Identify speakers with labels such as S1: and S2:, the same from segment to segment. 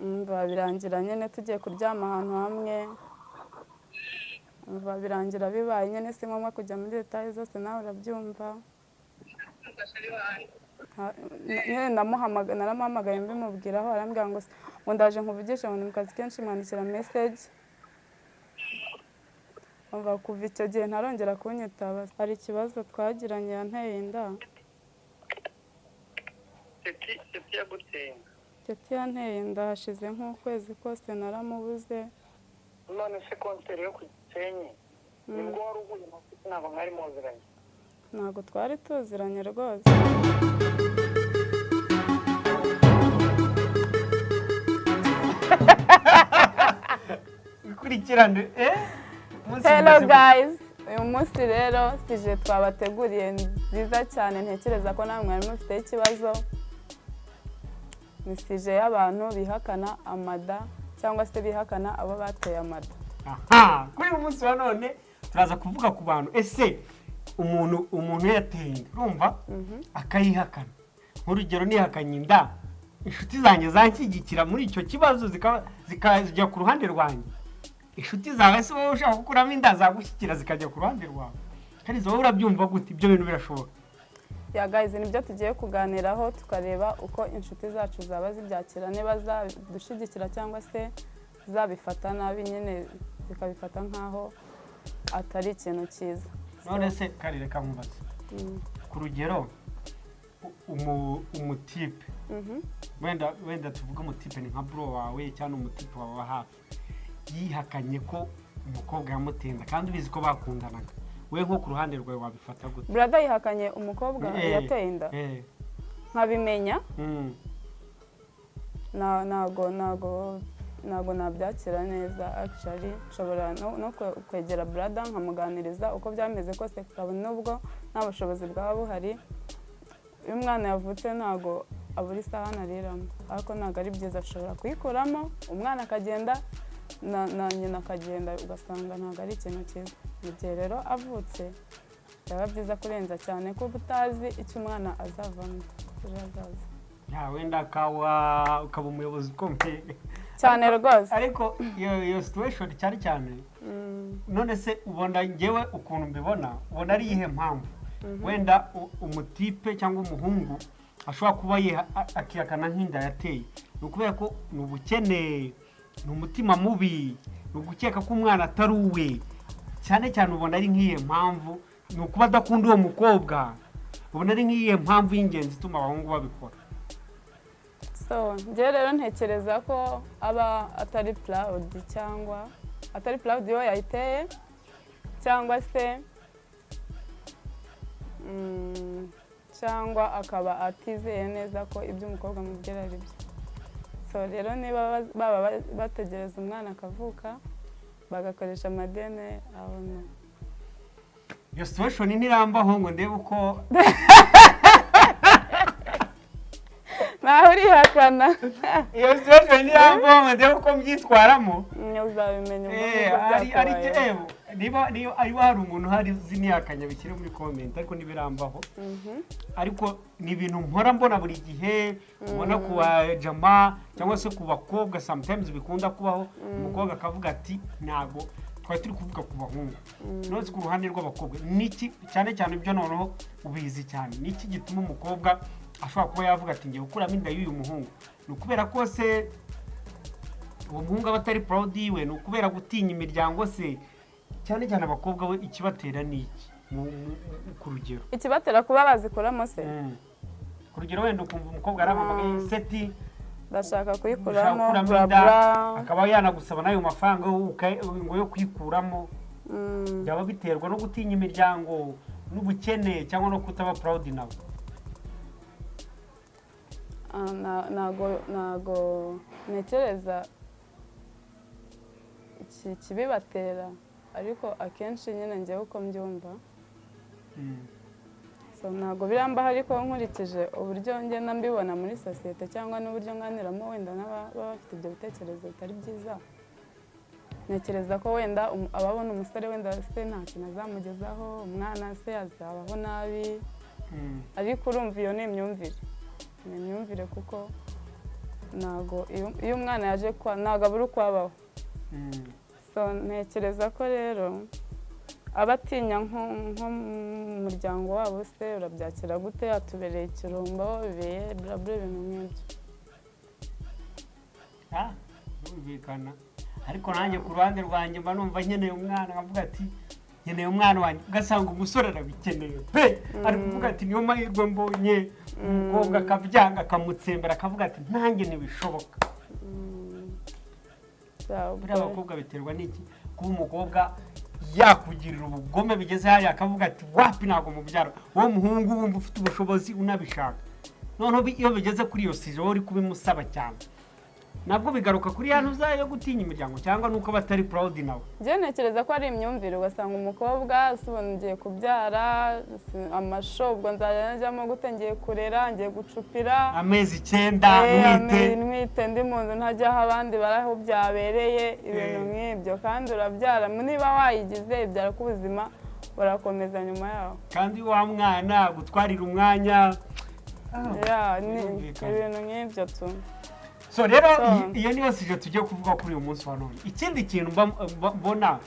S1: Umva, birangira nyine tugiye kuryama ahantu hamwe. Umva, birangira bibaye nyine, si ngombwa kujya muri détails zose, nawe urabyumva. Nyine naramuhamagaye mbimubwiraho, arambwira ngo ndaje nkuvugishe, ngo ni mu kazi kenshi, mwandikira message. Umva, kuva icyo gihe ntarongera kunyitaba. Hari ikibazo twagiranye, yanteye inda.
S2: Teti, Teti yaguteye inda?
S1: Teti yanteye inda, hashize nk'ukwezi kose naramubuze.
S2: None se concert yo ku Gisenyi nibwo wari uhuye na Teti? Ntabwo mwari muziranye?
S1: Ntabwo twari tuziranye rwose.
S3: Ikurikirane, eh. Umunsi
S1: Hello
S3: umeze gute?
S1: guys, uyu munsi rero sujet twabateguriye nziza cyane, ntekereza ko namwe mwari mufiteho ikibazo. Ni sujet y'abantu bihakana amada cyangwa se bihakana abo bateye amada.
S3: Aha, kuri uyu munsi wa none turaza kuvuga ku bantu, ese umuntu yateye inda, urumva, akayihakana. Nk'urugero, nihakanye inda, inshuti zanjye zanshyigikira muri icyo kibazo, zikajya ku ruhande rwanjye? Inshuti zawe se, wowe ushaka gukuramo inda, zagushyigikira zikajya ku ruhande rwawe? Kandi wowe urabyumva gute? Ibyo bintu birashoboka?
S1: Yeah guys, nibyo tugiye kuganiraho, tukareba uko inshuti zacu zaba zibyakira, niba zadushyigikira cyangwa se zabifata nabi nyine, zikabifata nk'aho atari ikintu cyiza.
S3: None se kari, reka nkubaze. Ku rugero, umutipe, wenda tuvuge umutipe ni nka bro wawe cyangwa umutipe wawe wa hafi, yihakanye ko umukobwa yamutenda kandi ubizi ko bakundanaga, we nko ku ruhande rwawe wabifata gute?
S1: Brother yihakanye umukobwa yateye inda, nkabimenya, ntago nabyakira neza. Actually, nshobora no kwegera brother nkamuganiriza uko byameze kose, kabone nubwo nta bushobozi bwaba buhari. Iyo umwana yavutse ntago abura isahani ariramo, ariko ntabwo ari byiza. Ashobora kuyikuramo, umwana akagenda na nyina akagenda, ugasanga ntabwo ari ikintu cyiza. Mu gihe rero avutse, byaba byiza kurenza cyane ko uba utazi icyo umwana azavamo ejo hazaza.
S3: Yeah, wenda ukaba umuyobozi ukomeye.
S1: Cyane rwose.
S3: Ariko iyo situation cyane cyane, none se ubona, ngewe ukuntu mbibona, ubona ari iyihe mpamvu wenda umutipe cyangwa umuhungu ashobora kuba akihakana nk'inda yateye? Ni ukubera ko ni ubukene, ni umutima mubi, ni ugukeka ko umwana atari uwe? Cyane cyane ubona ari nk'iyihe mpamvu? Ni ukuba adakunda uwo mukobwa? Ubona ari nk'iyihe mpamvu y'ingenzi ituma abahungu babikora?
S1: So njye rero ntekereza ko aba atari proud, cyangwa atari proud iyo yayiteye, cyangwa se cyangwa akaba atizeye neza ko ibyo umukobwa amubwira ari byo. So rero niba baba bategereza umwana akavuka bagakoresha ama DNA, abona.
S3: Iyo situation ntirambaho ngo ndebe uko.
S1: Nawe urihakana.
S3: Iyo situation ntirambaho ngo ndebe uko mbyitwaramo.
S1: Uzabimenya ubwo ngubwo
S3: Ari
S1: byakubayeho.
S3: Niba hari umuntu uhari uzi nihakanya, bishyire muri comment, ariko ntibirambaho. Ariko ni ibintu mpora mbona buri gihe, ubona ku bajama cyangwa se ku bakobwa sometimes bikunda kubaho, umukobwa akavuga ati ntabwo twari turi kuvuga ku bahungu. None ku ruhande rw'abakobwa niki cyane cyane, ibyo noneho ubizi cyane, niki gituma umukobwa ashobora kuba yavuga ati ngiye gukuramo inda y'uyu muhungu? Ni ukubera ko se uwo muhungu aba atari proud yiwe? Ni ukubera gutinya imiryango se? Cyane cyane abakobwa we, ikibatera ni iki ku rugero?
S1: Ikibatera kuba bazikuramo se?
S3: Ku rugero, wenda ukumva umukobwa arampamagaye, seti
S1: ndashaka
S3: ushaka
S1: kuyikuramo,
S3: gukuramo
S1: bla
S3: inda,
S1: bla.
S3: Akaba yanagusaba n'ayo mafaranga ngo yo kuyikuramo. Byaba biterwa no gutinya imiryango n'ubukene cyangwa no kutaba proud nabo?
S1: Ah, ntago ntekereza iki kibibatera, ariko akenshi nyine njyewe uko mbyumva, so ntabwo birambaho, ariko nkurikije uburyo ngenda mbibona muri sosiyete cyangwa n'uburyo nganiramo wenda n'ababa bafite ibyo bitekerezo bitari byiza, ntekereza ko wenda ababona umusore wenda se nta kintu azamugezaho, umwana se azabaho nabi. Ariko urumva, iyo ni imyumvire, ni imyumvire, kuko Ntago iyo umwana yaje kwa, ntago abura uko abaho. So ntekereza ko rero aba atinya nko mu muryango wabo, se urabyakira gute, atubereye ikirumbo, biye bla bla, ibintu nk'ibyo.
S3: Ah, birumvikana, ariko nanjye ku ruhande rwanjye mba numva nkeneye umwana, nkavuga ati nkeneye umwana wanjye, ugasanga umusore arabikeneye pe, ari kuvuga ati niyo mahirwe mbonye, umukobwa akabyanga, akamutsembera, akavuga ati nanjye ntibishoboka. Buriya abakobwa biterwa n'iki kuba umukobwa yakugirira ubugome bigeze hariya akavuga ati wapi, ntabwo mubyara, wowe muhungu wumva ufite ubushobozi unabishaka, noneho iyo bigeze kuri iyo sujet wowe uri kubimusaba cyane, nabwo bigaruka kuri ya ntuza yo gutinya imiryango cyangwa nuko batari proud nawe.
S1: Njyewe ntekereza ko ari imyumvire, ugasanga umukobwa si ubu ngiye kubyara, amasho ubwo nzajya njyamo gute, ngiye kurera, ngiye gucupira
S3: amezi 9 ntwite,
S1: ntwite ndi mu nzu ntajya aho abandi bari aho byabereye, ibintu nk'ibyo. Kandi urabyara niba wayigize, ibyara ko ubuzima burakomeza nyuma yaho.
S3: Kandi wa mwana gutwarira umwanya,
S1: ibintu nk'ibyo tu.
S3: So rero iyo niyo sujet tugiye kuvuga kuri uyu munsi wa none. Ikindi kintu mbona,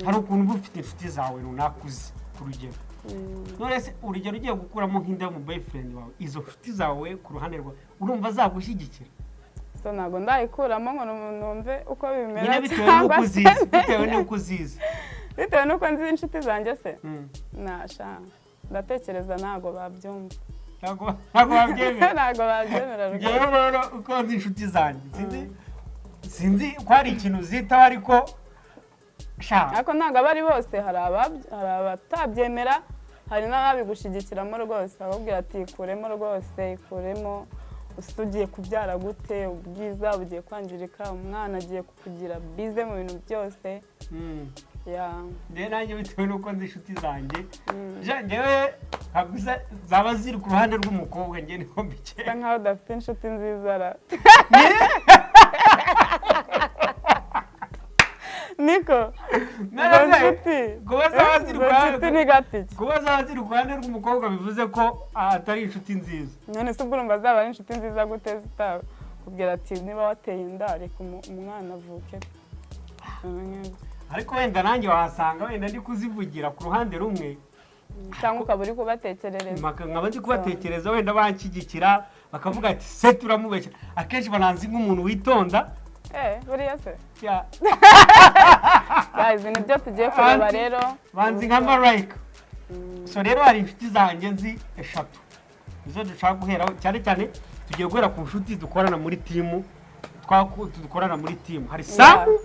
S3: hari ukuntu uba ufite inshuti zawe runaka uzi ku rugero, none se urugero ugiye gukuramo nk'inda mu boyfriend wawe, izo nshuti zawe ku ruhande rwawe urumva zagushyigikira?
S1: So ntabwo ndayikuramo ngo numve uko bimera,
S3: bitewe n'uko uzizi,
S1: bitewe n'uko nzi inshuti zanjye se, nasha ndatekereza ntabwo babyumva.
S3: Ntabwo babyemera.
S1: Ntabwo babyemera.
S3: Njyewe rero uko nzi inshuti zanjye, sinzi ko hari ikintu zitaho, ariko
S1: ariko ntabwo aba ari bose, hari abatabyemera, hari n'ababigushyigikiramo rwose, ababwira ati ikuremo rwose, ikuremo, ugiye kubyara gute, ubwiza bugiye kwangirika, umwana agiye kukugira bize mu bintu byose.
S3: Njyewe nanjye bitewe n'uko nzi inshuti zanjye, njyewe zaba ziri ku ruhande rw'umukobwa, njye niko mbikeka.
S1: Bisa nkaho udafite inshuti nziza ra. Niko
S3: kuba zaba ziri ku ruhande rw'umukobwa bivuze ko atari inshuti nziza.
S1: None se ubwo urumva zaba ari inshuti nziza gute zitakubwira ati niba wateye inda reka umwana avuke?
S3: Ariko wenda nanjye wahasanga wenda ndi kuzivugira ku ruhande rumwe,
S1: cyangwa ukaba uri kubatekerereza,
S3: nkaba ndi kubatekereza wenda banshyigikira bakavuga ati se turamubeshya. Akenshi bananzi nk'umuntu witonda.
S1: Buriya se guys, nibyo tugiye kureba rero,
S3: banzi nka marayika. So rero hari inshuti zanjye nzi 3 nizo dushaka guheraho cyane cyane, tugiye guhera ku nshuti dukorana muri timu, dukorana muri timu. Hari Samu,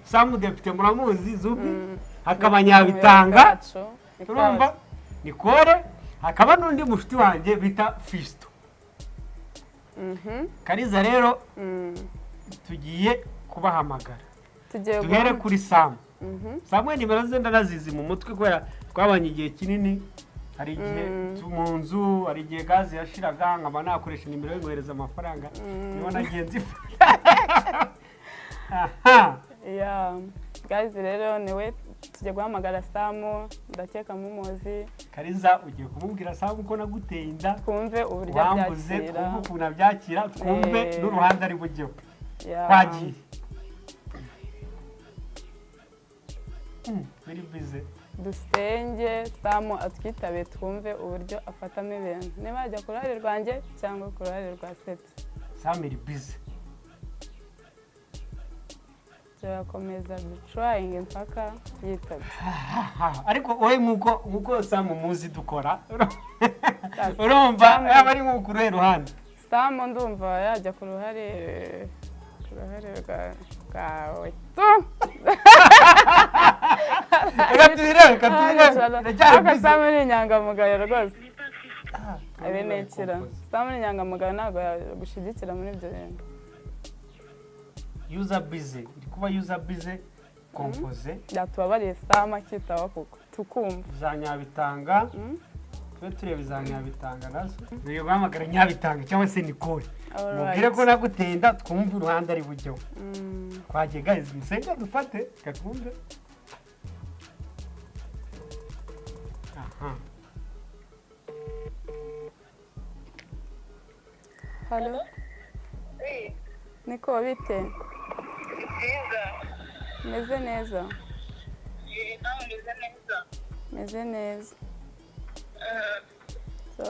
S3: Samu depite muramuzi, Zubi, hakaba Nyabitanga, turumva Nikore, hakaba n'undi mushuti wanjye bita Fisto. Kariza rero tugiye kubahamagara, duhere kuri Samu. Samu nimero ze ndanazizi mu mutwe kubera twabanye igihe kinini, hari igihe mu nzu, hari igihe gaze yashiraga nkaba nakoresha nimero yo ngohereza amafaranga, niho nagiye nzifata.
S1: Guys rero niwe tujye guhamagara Samu, ndakeka mumuzi.
S3: Kariza ugiye kumubwira Samu ko naguteye inda,
S1: twumve uburyo abyakira,
S3: twumve ukuntu abyakira, twumve n'uruhande ari bujyeho. Twagiye biri bize,
S1: dusenge Samu atwitabe, twumve uburyo afatamo ibintu, niba yajya ku ruhare rwanjye cyangwa ku ruhare rwa Seti.
S3: Samu iri bize,
S1: turakomeza ducurayinge mpaka yitabye.
S3: Ariko wowe nk'uko Samu muzi dukora, urumva yaba ari nko ku ruhe ruhande?
S1: Samu ndumva yajya ku ruhare rwawe.
S3: Reka tubirebe, reka tubirebe.
S1: Ariko Samu ni inyangamugayo rwose. Abenekira. Samu ni inyangamugayo, ntabwo yagushyigikira muri ibyo bintu.
S3: User busy, iri kuba user busy compose.
S1: Yatubabariye Samu akitaho kuko tukumva.
S3: Za Nyabitanga, tube tureba iza Nyabitanga nazo. Tugiye guhamagara Nyabitanga cyangwa se Nikore, mubwire ko naguteye inda, twumve uruhande ari bujyeho. Twagiye guys, musenge dufate, reka twumve. Aha.
S1: Hello. Niko bite?
S2: Byiza.
S1: Meze neza.
S2: Nawe umeze neza?
S1: Meze neza. So,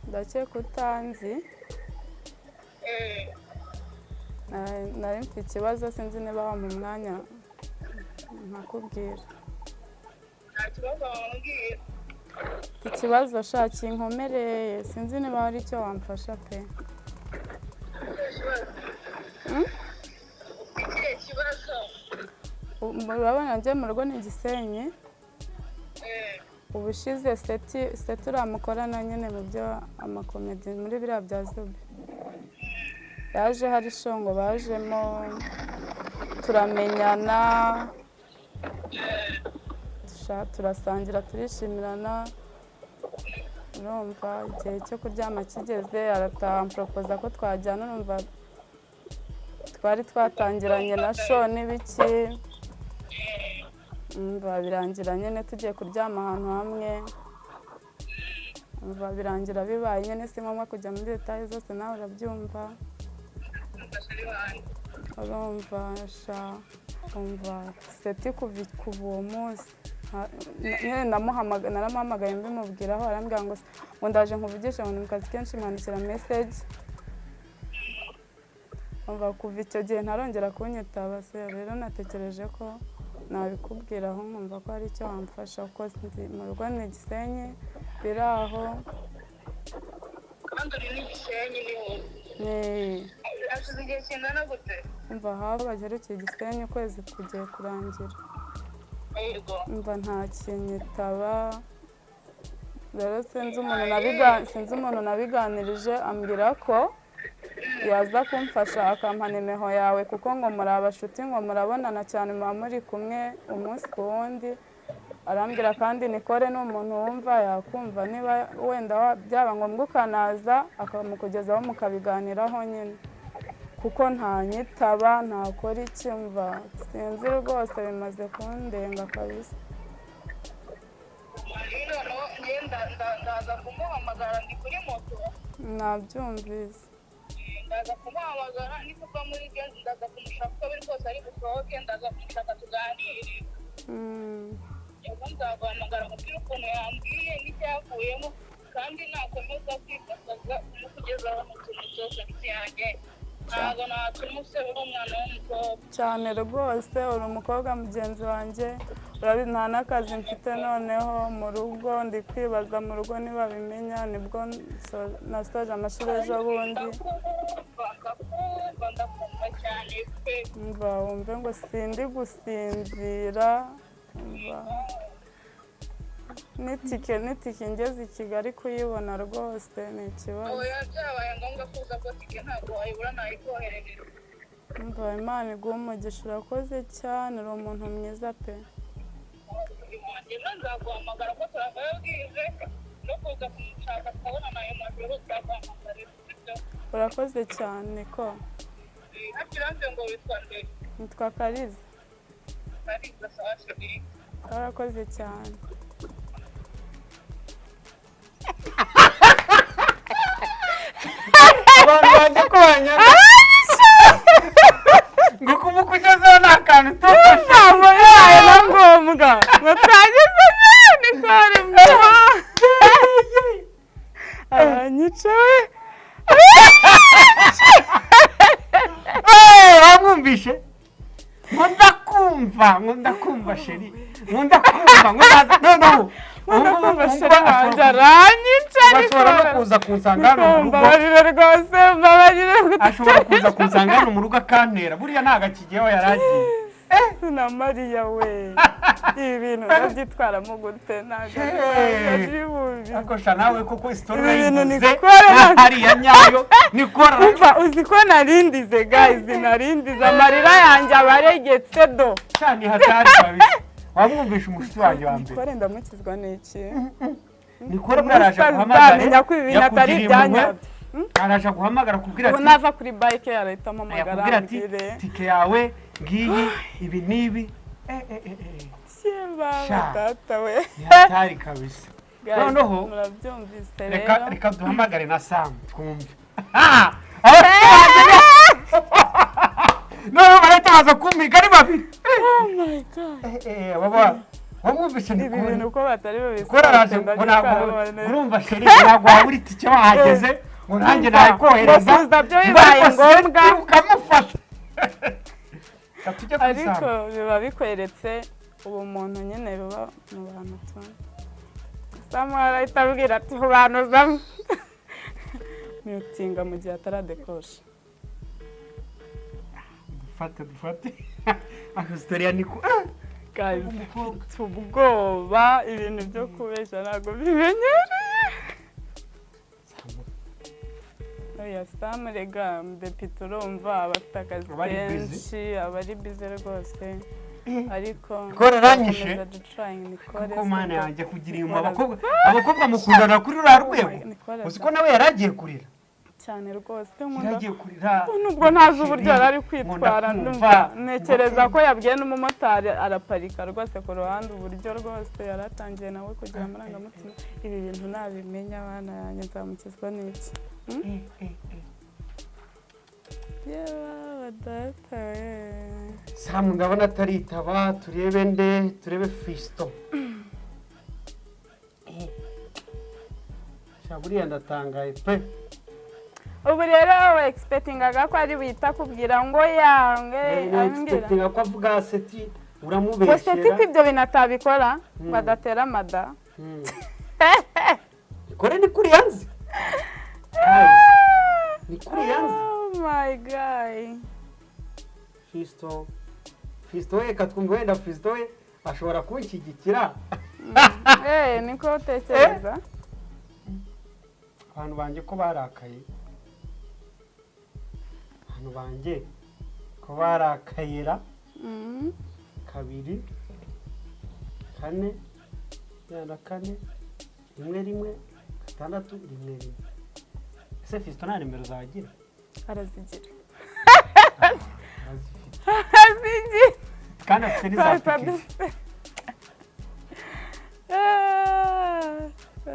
S1: ndakeka utanzi. Nari mfite ikibazo, sinzi niba wampa umwanya nkakubwira.
S2: Nta kibazo, wambwira.
S1: Mfite ikibazo sha kinkomereye, sinzi niba hari icyo wamfasha pe.
S2: Ikibazo? Ikihe kibazo?
S1: Urabona njye mu rugo ni Gisenyi. Ubushize Seti uriya mukorana nyine mu byo amakomedi muri biriya bya Zubi yaje, hari shongo bajemo turamenyana, turasangira, turishimirana. Urumva igihe cyo kuryama kigeze arataha, amporopoza ko twajyana. Urumva twari twatangiranye na show n'ibiki. Umva birangira nyine tugiye kuryama ahantu hamwe. Umva birangira bibaye nyine, si ngombwa kujya muri détails zose, nawe urabyumva.
S2: Umufasha wanjye.
S1: Urumva sha, umva Seti, kuva uwo munsi nyine naramuhamagaye mbimubwiraho, arambwira ngo ndaje nkuvugishe, ngo ni mu kazi kenshi, mwandikira message. Umva kuva icyo gihe ntarongera kunyitaba. Se rero natekereje ko nabikubwiraho, nkumva ko hari icyo wamfasha, kuko mu rugo ni Gisenyi biri aho.
S2: Kandi uri n'Igisenyi ni wowe?
S1: Ni.
S2: Hashize igihe kingana gute?
S1: Umva haba bagerukiye Gisenyi ukwezi kugiye kurangira. Umva nta kinyitaba. Rero sinzi umuntu nabiganirije, ambwira ko yaza kumfasha akampa nimero yawe, kuko ngo muri abashuti, ngo murabonana cyane, muba muri kumwe umunsi ku wundi. Arambwira kandi Nikore ni umuntu wumva yakumva, niba wenda byaba ngombwa ukanaza akamukugezaho mukabiganiraho nyine, kuko ntanyitaba, ntakora iki. Mva sinzi rwose, bimaze kundenga kabisa.
S2: Noneho njye ndaza kumuhamagara, ndi kuri moto.
S1: Nabyumvise.
S2: Ndaza kumuhamagara nituva muri genzi, ndaza kumushaka uko biri kose ari busohoke, ndaza kumushaka tuganire. Ubwo nzaguhamagara mubwire ukuntu yambwiye n'icyavuyemo, kandi nakomeza kwifataza kumukugezaho mu tuntu twose, nshuti yanjye, ntabwo natuma useba umwana w'umukobwa.
S1: Cyane rwose, uri umukobwa mugenzi wanjye. Urabizi nta n'akazi mfite, noneho mu rugo ndi kwibaza mu rugo nibabimenya. Nibwo nasoje amashuri ejo bundi.
S2: Ndakumva, ndakumva, ndakumva cyane pe.
S1: Umva wumve ngo sindi gusinzira. Umva n'itike ngeze i Kigali kuyibona rwose ni ikibazo.
S2: Oya, byabaye ngombwa kuza ko tike ntabwo wayibura, nayikoherereza.
S1: Umva Imana iguhe umugisha, urakoze cyane, uri umuntu mwiza pe.
S2: Njyewe nzaguhamagara ko turavayo bwije, no kuza kumushaka tukabonana ayo majoro, nzaguhamagara, sibyo?
S1: Urakoze cyane ko.
S2: Hakiranze ngo witwa nde?
S1: Nitwa Kariza.
S2: Kariza, sawa chérie.
S1: Urakoze cyane.
S3: Abantu banjye ko banyanga ngo kumukugezaho ni akantu tufashe.
S1: Ntabwo bibaye na ngombwa ngo twagize Nikore mwa aranyica we.
S3: Wamwumvishe ngo ndakumva, ngo ndakumva chérie, ngo ndakumva, ngo ndaza noneho.
S1: Ngo ndakumva chérie wanjye, aranyica.
S3: Bashobora no
S1: Nikore
S3: kuza kunsanga hano mu rugo.
S1: Mbabarire rwose, mbabarire.
S3: Ashobora kuza kunsanga hano mu rugo akantera, buriya ntabwo akigeho yari agiye.
S1: Na Mariya we, ibi bintu ndabyitwaramo gute? Ntabwo ari bubi.
S3: Ariko sha nawe koko isitori
S1: Ibi bintu
S3: urayivuze
S1: Nikore
S3: hariya nyayo Nikora.
S1: Umva, uzi ko narindize guys, narindize, amarira yanjye aba aregetse do.
S3: Cyane hatari kabisa, wamwumvisha umushuti wanjye wa mbere.
S1: Nikore ndamukizwa n'iki?
S3: Nikore buriya araje guhamagara.
S1: Uzamenya ko ibi bintu atari
S3: yakugiriye impuhwe,
S1: ibyanyabyo.
S3: Araje guhamagara kubwira
S1: Ubu
S3: ati
S1: nava kuri bike arahita ampamagara.
S3: Yakubwira ati
S1: ambwire.
S3: Tike yawe ngiyi, ibi n'ibi. Eh, eh, eh, eh.
S1: Cyembaba.
S3: Sha.
S1: Data we.
S3: Ni hatari kabisa.
S1: Guys,
S3: Noneho,
S1: murabyumvise.
S3: Reka
S1: Rero
S3: reka duhamagare na Sam twumve. Abashuti banjye. Baza kumpiga ari babiri.
S1: Oh my God.
S3: Baba wamwumvise ni
S1: Ibi
S3: kuri
S1: bintu uko batari
S3: kora araje
S1: babisobanutse.
S3: Ngo ntabwo urumva chéri, ntabwo wabura itike wahageze, ngo nanjye nayikohereza.
S1: Ngo kuza byo bibaye
S3: Ariko Seti
S1: ngombwa.
S3: ukamufasha. Reka tujye kuri
S1: Ariko
S3: Sam.
S1: Biba bikweretse ubumuntu nyine buba mu bantu tu. Samu arahita abwira ati hubanuzamo mutinga mu gihe ataradekosha.
S3: Dufate, dufate akasitoriya ni ko.
S1: Guys, mfite ubwoba, ibintu byo kubeshya ntabwo bimenyereye. Oya, Samu rega umudepite, urumva aba afite akazi
S3: Aba ari busy.
S1: kenshi, aba ari busy rwose, ariko
S3: Nicole aranyishe.
S1: akomeza trying. Nicole
S3: Kuko Mana
S1: se-
S3: yanjye, kugira inyuma
S1: Nicole
S3: abakobwa mukundana kuri ruriya rwego.
S1: Nicole
S3: Uzi ko nawe yari agiye kurira?
S1: Cyane rwose.
S3: Yari
S1: Nkunda
S3: agiye kurira.
S1: nubwo ntazi uburyo yari ari kwitwara.
S3: Nkunda
S1: Ndumva
S3: kumva.
S1: ntekereza ko yabwiye n'umumotari araparika rwose ku ruhande, uburyo rwose yari atangiye nawe kugira amarangamutima. Ibi bintu nabimenya, abana yanjye, nzamukizwa n'iki? Yewe data we!
S3: Samu ndabona ataritaba. Turebe nde? Turebe Fiston. Sha, buriya ndatangaye pe.
S1: Ubu rero expectingaga ko ari buhita akubwira ngo yange ambwira
S3: Expectinga ko avuga Seti
S1: ngo Seti
S3: uramubeshyera.
S1: Ko ibyo bintu atabikora, ngo adatera amada.
S3: Kore ni kuri yanze, ni kuri yanze.
S1: Oh my God.
S3: Fiston, Fiston we, reka twumve wenda Fiston we ashobora kunshyigikira.
S1: Eh, niko utekereza?
S3: Abantu banjye ko barakaye, abantu banjye ko barakayera. 2 4 4 1 1 6 1 1. Ese Fiston nta nimero zagira?
S1: Arazigira.
S3: Arazifite.
S1: Arazigira.
S3: Kandi afite n'iza
S1: Twahita
S3: application.
S1: Ah,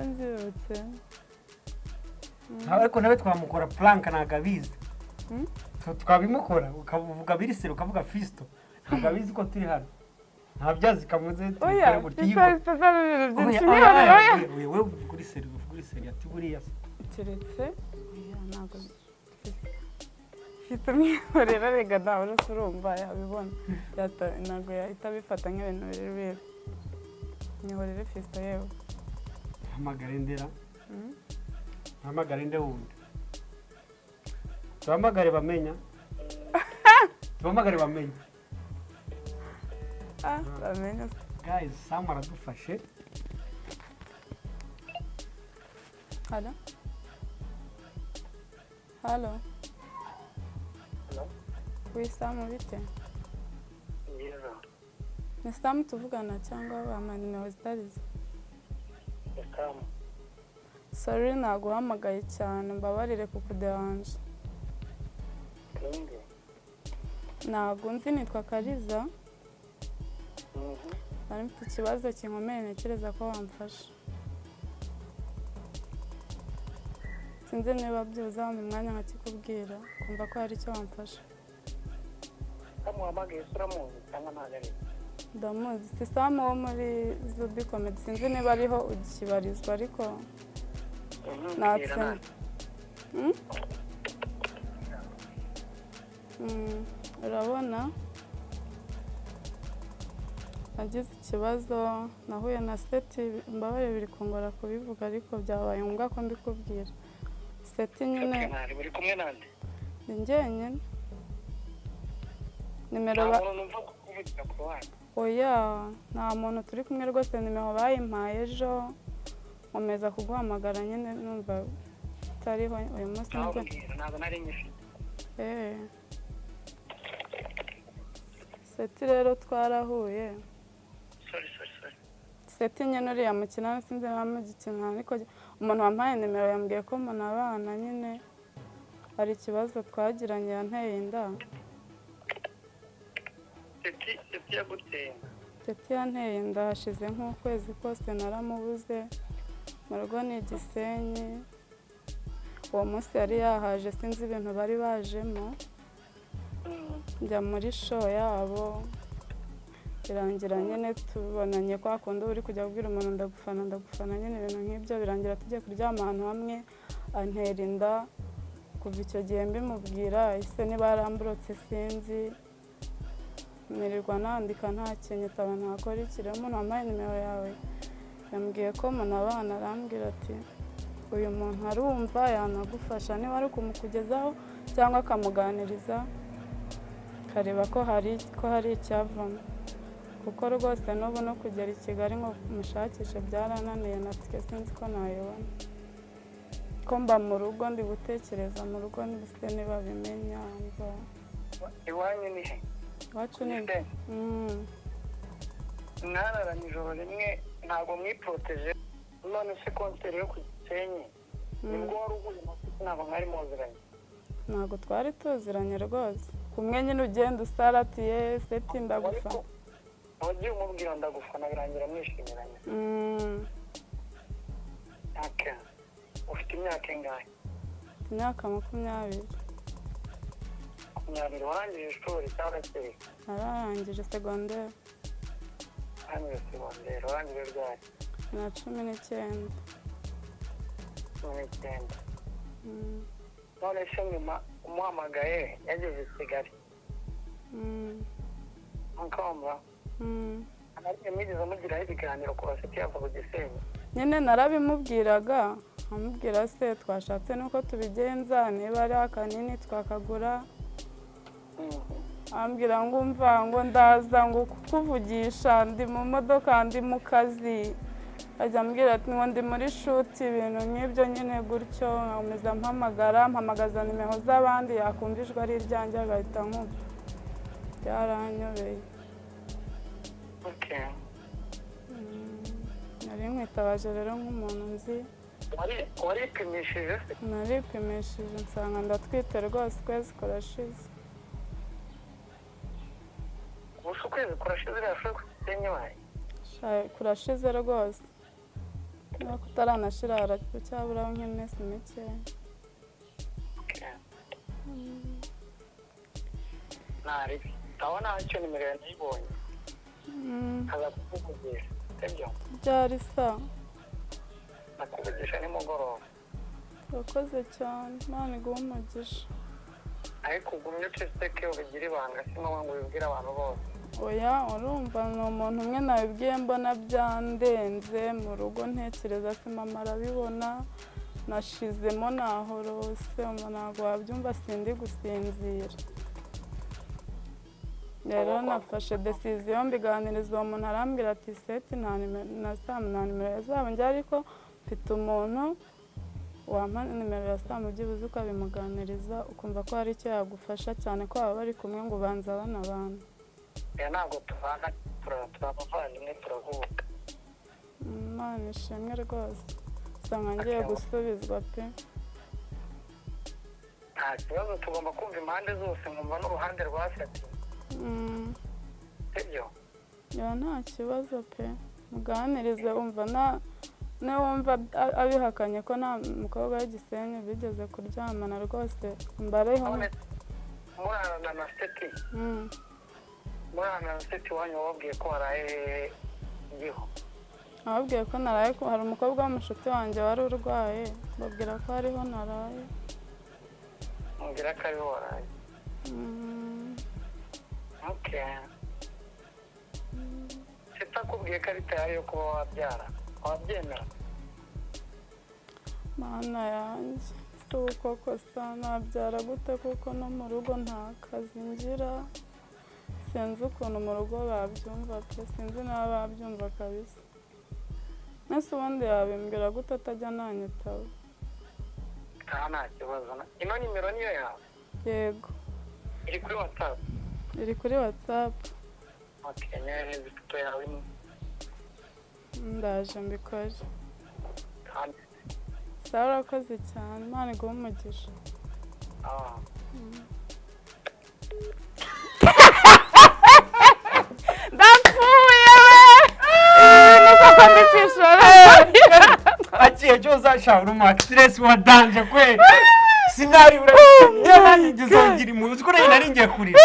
S1: mbyibutse.
S3: Ariko nawe twamukora prank, ntabwo abizi. Twabimukora ukavuga biriseri, ukavuga Fiston ntabwo abizi ko turi hano, ntabyazi kamuze.
S1: Oya.
S3: Tubikore gutya.
S1: Fiston, Fiston ibintu byinshi.
S3: Oya,
S1: Oya,
S3: oya,
S1: oya.
S3: oya, oya, wowe uvuga uri seri, uvuga uri seri ati buriya se.
S1: Keretse oya, ntabwo mfite umwihariko rega, ntawe uretse urumva yabibona. Ntabwo yahita abifata nk'ibintu biri bibi. Mwihorere Fiston yewe.
S3: Hamagare ndera. Hamagare nde wundi? Tuhamagare bamenya, tuhamagare bamenya.
S1: Ah, bamenya.
S3: Guys, Sam aradufashe.
S1: Halo, halo.
S2: Hello?
S1: Oui, Sam, bite?
S2: Nziza.
S1: Ni Sam tuvugana cyangwa bampaye nimero zitarizo?
S2: Sam.
S1: Sorry, naguhamagaye cyane, mbabarire kukuderanje.
S2: Ninde?
S1: Ntabwo nzi, nitwa Kariza. Nari mfite ikibazo kinkomeye ntekereza ko wamfasha. Sinzi niba byibuze wampa umwanya nkakikubwira, kumva ko hari icyo wamfasha.
S2: Kamuhamagaye se uramuzi cyangwa ntabwo ari?
S1: Ndamuzi, si Sam wo muri Zubi Comedy? Sinzi niba ariho ukibarizwa, ariko natse. Mm? Urabona nagize ikibazo, nahuye na Seti. Mbabarire, biri kungora kubivuga, ariko byabaye ngombwa ko mbikubwira. Seti nyine.
S2: Uri kumwe nande?
S1: Ni njyenyine. Nimero
S2: Nta muntu numva kuvugira ku ruhande.
S1: Oya, nta muntu turi kumwe rwose. Nimero bayimpaye ejo, nkomeza kuguhamagara nyine numva utariho uyu munsi nibwo.
S2: Ntabwo, ntabwo nari nyifite.
S1: Eh. Seti rero twarahuye.
S2: Sorry, sorry, sorry.
S1: Seti nyine uriya mukina, sinzi niba mugikina, ariko umuntu wampaye nimero yambwiye ko munabana nyine. Hari ikibazo twagiranye, yanteye inda.
S2: Seti, Seti yaguteye?
S1: Seti yanteye inda, hashize nk'ukwezi kose naramubuze. Mu rugo ni Igisenyi. Uwo munsi yari yahaje, sinzi ibintu bari bajemo. Njya muri show yabo, birangira nyine tubonanye kwa kundi uba uri kujya kubwira umuntu "Ndagufana, ndagufana" nyine, ibintu nk'ibyo. Birangira tugiye kuryama ahantu hamwe, antera inda. Kuva icyo gihe mbimubwira, ese niba yaramburotse sinzi. Nirirwa nandika nta kinyitaba, ntakora iki. Rero umuntu wampaye nimero yawe yambwiye ko munabana, arambwira ati "Uyu muntu arumva yanagufasha, niba ari ukumukugezaho cyangwa akamuganiriza, akareba ko hari icyavamo", kuko rwose n'ubu no kugera i Kigali ngo mushakishe byarananiye, na tike sinzi ko nayibona, ko mba mu rugo ndi gutekereza mu rugo se ntibabimenya mba.
S4: Iwanyu ni he?
S1: Iwacu ni
S4: Gisenyi. Mwararanye ijoro rimwe, ntabwo mwiporoteje. None se concert yo ku Gisenyi nibwo wari uhuye na Seti? Ntabwo mwari muziranye?
S1: Ntabwo twari tuziranye rwose, kumwe nyine ugenda usaratiye "Seti, ndagufana."
S4: Ariko wagiye umubwira "Ndagufana", birangira mwishimiranye?
S1: Mm.
S4: Okay. Ufite imyaka ingahe?
S1: Mfite imyaka 20.
S4: 20. Warangije ishuri cyangwa se?
S1: Nararangije segonderi.
S4: Warangije segonderi, warangije ryari?
S1: Na 19.
S4: 19?
S1: Mm.
S4: None se nyuma umuhamagaye yageze i Kigali?
S1: Mm.
S4: Mukumva?
S1: Mm.
S4: Ntabwo mwigeze mugiraho ibiganiro kuva Seti yava ku Gisenyi?
S1: Nyine narabimubwiraga, amubwira se twashatse nuko tubigenza, niba ari akanini twakagura. Ambwira ngo "Umva", ngo "Ndaza", ngo "kukuvugisha ndi mu modoka, ndi mu kazi." Ajya ambwira ati ngo "Ndi muri shoot", ibintu nk'ibyo nyine gutyo. Nkomeza mpamagara, mpamagaza nimero z'abandi, yakumva ijwi ari iryanjye agahita nkupa. Byaranyobeye.
S4: Okay.
S1: Nari nkwitabaje rero nk'umuntu nzi.
S4: Waripimishije se?
S1: Naripimishije nsanga ndatwite rwose, ukwezi kurashize.
S4: Gusa ukwezi kurashize uriya show ku Gisenyi wayo?
S1: Kurashize rwose, niba kutaranashira haracyaburaho nk'iminsi mikeya.
S4: Okay. Ntari ndabona icyo nimero yawe nayibonye. Nkaza kukuvugisha, sibyo?
S1: Byari sa.
S4: Nakuvugisha nimugoroba.
S1: Urakoze cyane, Imana iguhe umugisha.
S4: Ariko ugumye uceceke, ubigire ibanga, si ngombwa ngo ubibwire abantu bose.
S1: Oya, urumva ni umuntu umwe nabibwiye, mbona byandenze mu rugo, ntekereza se mama arabibona, nashizemo nahorose, ntabwo wabyumva, sindi gusinzira. Rero nafashe décision, mbiganiriza uwo muntu, arambwira ati "Seti nta nimero na Samu, nta nimero zabo njye, ariko mfite umuntu wampa nimero ya Samu, byibuze ukabimuganiriza, ukumva ko hari icyo yagufasha, cyane ko baba bari kumwe", ngo ubanza banabana.
S4: Oya, ntabwo tubana, turi abavandimwe, turahuka.
S1: Imana ishimwe rwose, usanga ngiye gusubizwa pe.
S4: Nta kibazo, tugomba kumva impande zose, nkumva n'uruhande rwa Seti. Sibyo?
S1: Ya, nta kibazo pe, muganirize, wumva na niwumva abihakanye ko nta mukobwa w'igisenyi bigeze kuryamana rwose, mbareho.
S4: None murarana na Seti? Murarana na Seti, iwanyu wababwiye ko waraye giho?
S1: Nababwiye ko naraye hari umukobwa w'umushuti wanjye wari urwaye, mbabwira ko hariho naraye.
S4: Mubwira ko ariho waraye?
S1: Mm.
S4: Okay. Seti akubwiye ko ari tayari yo kuba wabyara, wabyemera?
S1: Mana yanjye, si ubu koko sa nabyara gute, kuko no mu rugo nta kazi ngira? Sinzi ukuntu mu rugo babyumva pe, sinzi n'aba babyumva kabisa. Ese ubundi yabimbwira gute atajya nanyitaba?
S4: Aha nta kibazo. Ino nimero niyo yawe?
S1: Yego.
S4: Iri kuri WhatsApp?
S1: Iri kuri WhatsApp.
S4: Okay, nyohereza ifoto yawe imwe.
S1: Ndaje mbikore.
S4: Kandi
S1: Sawa, urakoze cyane, Imana iguhe umugisha.
S4: Ah.
S1: Ndapfuye we, ni koko ndi kwishora.
S3: Aciye cyose ashaka uri umu actress wa danger kweli, sinari urabizi, nanjye ngezeho ngira impuhwe, uzi ko nanjye nari ngiye kurira.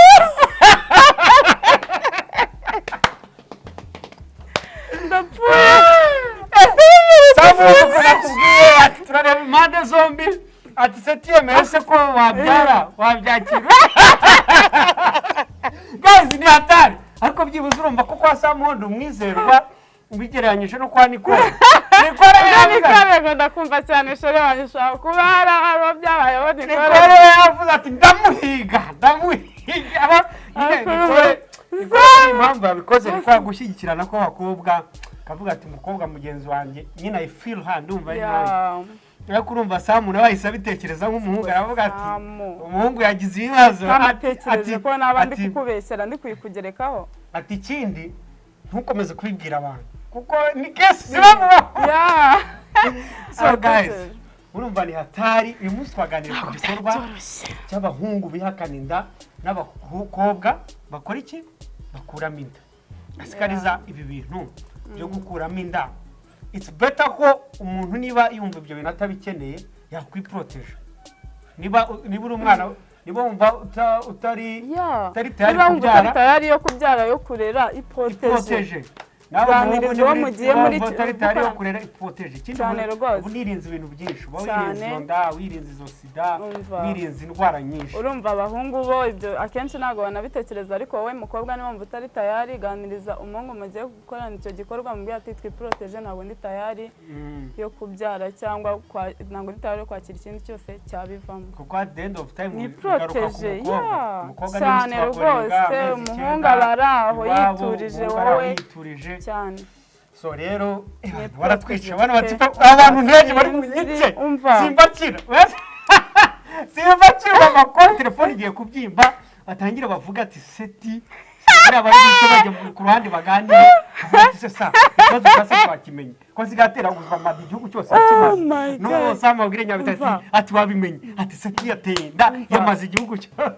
S3: Ati Seti yemeye se ko wabyara, wabyakira? Guys, ni hatari, ariko byibuze urumva ko kwa Samuhondo umwizerwa ubigereranyije no kwa Nicole. Nicole yavuze
S1: Nicole ngo ndakumva cyane, chéri wanjye, ushobora kuba hari aho byabayeho, Nicole.
S3: Nicole yavuze ati: "Ndamuhiga, ndamuhiga." Aba nyine
S1: Ariko
S3: Nicole impamvu yabikoze ni kwa gushyigikirana kw'abakobwa, kavuga ati: "Umukobwa mugenzi wanjye nyine, I feel her, ndumva ari nanjye." Ariko urumva Samu nawe ahise abitekereza nk'umuhungu, aravuga ati:
S1: Samu.
S3: "Umuhungu yagize ibibazo."
S1: Ntanatekereje ko naba ndi kukubeshyera, ndi kuyikugerekaho.
S3: Ati: "Ikindi, ntukomeze kubibwira abantu kuko ni case ziba mubaho." So guys,
S1: Aratekereje.
S3: urumva ni hatari. Uyu munsi twaganiriye ku gikorwa cy'abahungu bihakana inda n'abakobwa bakora iki? Bakuramo inda. Asikariza ibi bintu byo gukuramo inda, it's better ko umuntu niba yumva ibyo bintu atabikeneye yakwiporoteje. Niba uri umwana, niba wumva utari utari tayari
S1: Niba wumva utari
S3: kubyara,
S1: tayari yo kubyara, yo kurera, iporoteje.
S3: Iporoteje. Nawe
S1: Ganiriza
S3: umuhungu
S1: uwo mugiye muri
S3: niba utari tayari yo
S1: gukorana.
S3: kurera, iporoteje. Ikindi,
S1: Cyane rwose.
S3: ubu nirinze ibintu byinshi, uba
S1: Cyane.
S3: wirinze izo nda, wirinze izo sida,
S1: Umva.
S3: wirinze indwara nyinshi.
S1: Urumva abahungu bo ibyo akenshi ntabwo banabitekereza, ariko wowe mukobwa, niba wumva utari tayari, ganiriza umuhungu mugiye gukorana icyo gikorwa, mubwire ati: "Twiporoteje, ntabwo ndi tayari yo kubyara cyangwa ntabwo ndi tayari yo kwakira ikindi cyose cyabivamo."
S3: Kuko at the end of time
S1: Ni
S3: bigaruka ku
S1: poroteje
S3: mukobwa.
S1: Ya,
S3: Umukobwa
S1: cyane
S3: niwe
S1: rwose.
S3: amezi
S1: Umuhungu
S3: 9
S1: aba ari aho
S3: iwabo,
S1: yiturije,
S3: umuhungu ari aho
S1: wowe
S3: yiturije.
S1: Cyane.
S3: So rero
S1: Ni
S3: baratwica
S1: poroteje
S3: bano
S1: pe.
S3: batipa, abantu nteje bari bunyice.
S1: Umva.
S3: Simbakira, simbakira amakuru, telefone igiye kubyimba, batangira bavuga ati: "Seti buriya bari guhita bajya ku ruhande baganire," bavuga ati: "Se sa ikibazo cya se twakimenye ko zigatera ubuzima madi igihugu cyose
S1: Oh my
S3: kimaze." No
S1: God.
S3: Sam abwire Nyabita ati
S1: Umva.
S3: ati: "Wabimenye?" Ati: "Seti yateye inda, yamaze igihugu cyose."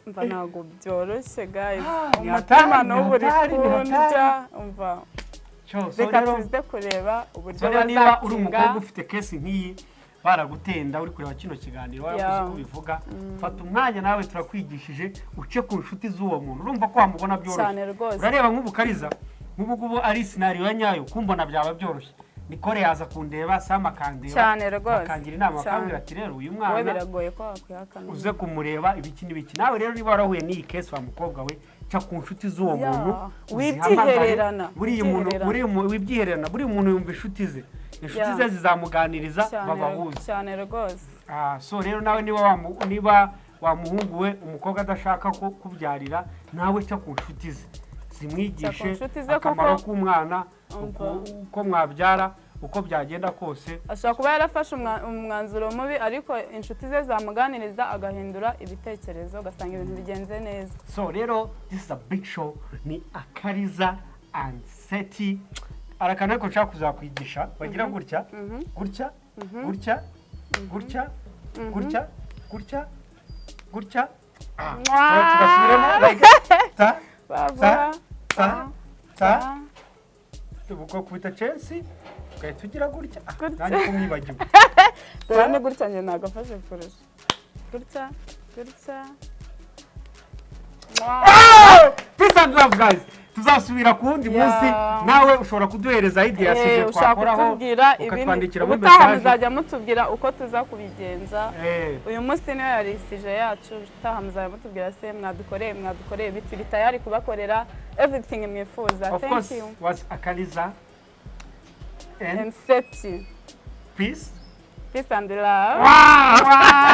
S1: Umva, ntabwo byoroshye guys,
S3: Ni
S1: umutima
S3: hatari, ni
S1: n'ubu uri
S3: hatari, ni
S1: kundya.
S3: hatari.
S1: Umva,
S3: Cyo, so
S1: reka
S3: rero
S1: tuze kureba uburyo
S3: so rero niba uri
S1: bazakinga.
S3: umukobwa ufite case nk'iyi, baragutenda, uri kureba kino kiganiro, warakoze uko ubivuga, fata umwanya nawe, turakwigishije, uce ku nshuti z'uwo muntu. Urumva ko wamubona byoroshye.
S1: Cyane rwose.
S3: Urareba nk'ubu Kariza, nk'ubu ngubu ari scenario ya nyayo, kumbona byaba byoroshye. Nicole yaza kundeba, Sam akandeba,
S1: Cyane rwose.
S3: bakangira inama,
S1: Cyane.
S3: bakambwira ati: "Rero uyu
S1: Wowe
S3: mwana
S1: biragoye ko wakwihakana.
S3: uze kumureba ibiki n'ibiki." Nawe rero niba warahuye n'iyi case, wa mukobwa we, ca ku nshuti z'uwo muntu, uzihamagare.
S1: Wibyihererana.
S3: Buriya umuntu
S1: Wibyihererana.
S3: buriya wibyihererana, buriya umuntu yumva inshuti ze, inshuti ze zizamuganiriza,
S1: Cyane.
S3: babahuze.
S1: Cyane rwose.
S3: Ah, so rero nawe niba wamuhungu we, umukobwa adashaka ko kubyarira, nawe ca ku nshuti ze zimwigishe
S1: Ca ku nshuti ze
S3: akamaro
S1: kuko
S3: k'umwana,
S1: Umva.
S3: uko mwabyara, uko byagenda kose.
S1: Ashobora kuba yarafashe umwanzuro mubi, ariko inshuti ze zamuganiriza agahindura ibitekerezo, ugasanga ibintu bigenze neza.
S3: So rero this is a big show, ni Akariza and Seti. Arakana ariko nshaka kuzakwigisha bagira gutya, gutya, gutya, gutya, gutya, gutya, gutya. Ah,
S1: Mwah!
S3: tugasubiremo like ta
S1: Bavuga
S3: ta ta, ubwo kubita censi tugahita ugira gutya. Ah,
S1: Gutya.
S3: nanjye ko mwibagiwe.
S1: Dore ni gutya, njye nagafashe kurusha gutya, gutya. Mwah!
S3: Peace and love guys, tuzasubira ku wundi munsi. Nawe ushobora kuduhereza idea sujet
S1: Ushaka
S3: twakoraho,
S1: kutubwira ibindi,
S3: ukatwandikira muri
S1: ubutaha
S3: message.
S1: muzajya mutubwira uko tuza kubigenza. Uyu munsi niyo yari sujet yacu, ubutaha muzajya mutubwira se mwadukoreye ibi, turi tayari kubakorera everything mwifuza.
S3: Of
S1: Thank
S3: course
S1: you.
S3: Was Akaliza and
S1: And Seti.
S3: Peace.
S1: Peace and love.
S3: Wow!
S1: Wow.